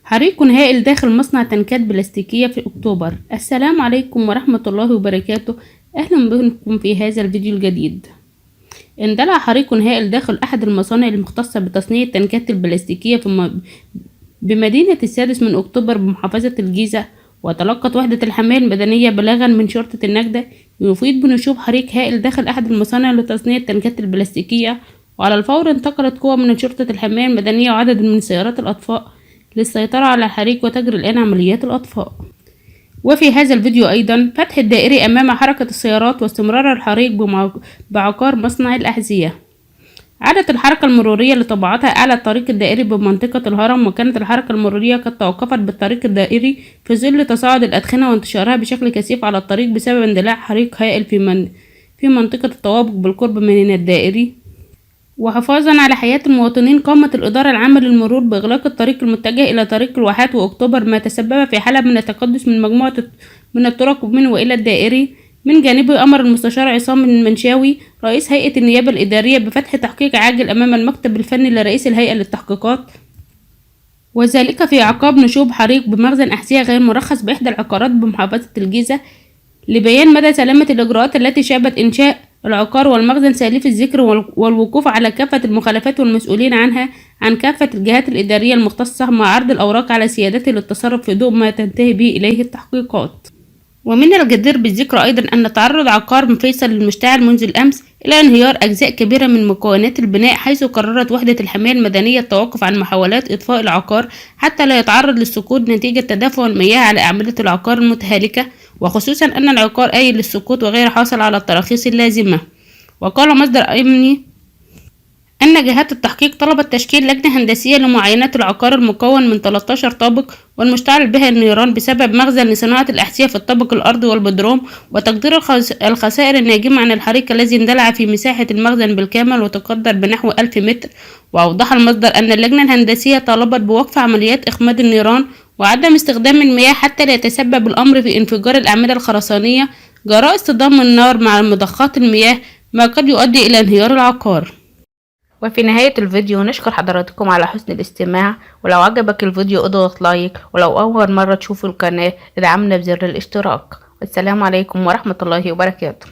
حريق هائل داخل مصنع تنكات بلاستيكية في أكتوبر. السلام عليكم ورحمة الله وبركاته. أهلا بكم في هذا الفيديو الجديد. اندلع حريق هائل داخل أحد المصانع المختصة بتصنيع التنكات البلاستيكية بمدينة السادس من أكتوبر بمحافظة الجيزة. وتلقت وحدة الحماية المدنية بلاغا من شرطة النجدة يفيد بنشوب حريق هائل داخل أحد المصانع لتصنيع التنكات البلاستيكية، وعلى الفور انتقلت قوة من شرطة الحماية المدنية وعدد من سيارات الأطفاء للسيطرة على الحريق وتجري الآن عمليات الأطفاء. وفي هذا الفيديو أيضا فتح الدائري أمام حركة السيارات واستمرار الحريق بعقار مصنع الأحذية. عادت الحركة المرورية لطبيعتها أعلى الطريق الدائري بمنطقة الهرم، وكانت الحركة المرورية قد توقفت بالطريق الدائري في ظل تصاعد الأدخنة وانتشارها بشكل كثيف على الطريق بسبب اندلاع حريق هائل في منطقة الطوابق بالقرب من الدائري. وحفاظا على حياة المواطنين، قامت الإدارة العامة للمرور بإغلاق الطريق المتجه إلى طريق الواحات وأكتوبر، ما تسبب في حالة من التقدس من مجموعة من الطرق من وإلى الدائري. من جانبه أمر المستشار عصام المنشاوي رئيس هيئة النيابة الإدارية بفتح تحقيق عاجل أمام المكتب الفني لرئيس الهيئة للتحقيقات، وذلك في أعقاب نشوب حريق بمخزن أحذية غير مرخص بإحدى العقارات بمحافظة الجيزة، لبيان مدى سلامة الإجراءات التي شابت إنشاء العقار والمخزن سالف الذكر والوقوف على كافة المخالفات والمسؤولين عنها عن كافة الجهات الإدارية المختصة، مع عرض الأوراق على سيادته للتصرف في ضوء ما تنتهي به إليه التحقيقات. ومن الجدير بالذكر أيضا أن تعرض عقار فيصل المشتعل منذ الأمس إلى انهيار أجزاء كبيرة من مكونات البناء، حيث قررت وحدة الحماية المدنية التوقف عن محاولات إطفاء العقار حتى لا يتعرض للسقوط نتيجة تدافع المياه على أعمدة العقار المتهالكة، وخصوصا أن العقار آيل للسقوط وغير حاصل على التراخيص اللازمة. وقال مصدر أمني أن جهات التحقيق طلبت تشكيل لجنة هندسية لمعاينة العقار المكون من 13 طابق والمشتعل به النيران بسبب مخزن لصناعة الأحذية في الطابق الأرضي والبدروم، وتقدير الخسائر الناجمة عن الحريق الذي اندلع في مساحة المخزن بالكامل وتقدر بنحو 1000 متر. وأوضح المصدر أن اللجنة الهندسية طالبت بوقف عمليات إخماد النيران وعدم استخدام المياه حتى لا يتسبب الأمر في انفجار الأعمدة الخرسانية جراء اصطدام النار مع مضخات المياه، ما قد يؤدي إلى انهيار العقار. وفي نهاية الفيديو نشكر حضراتكم على حسن الاستماع، ولو عجبك الفيديو اضغط لايك، ولو أول مرة تشوفوا القناة ادعمنا بزر الاشتراك. والسلام عليكم ورحمة الله وبركاته.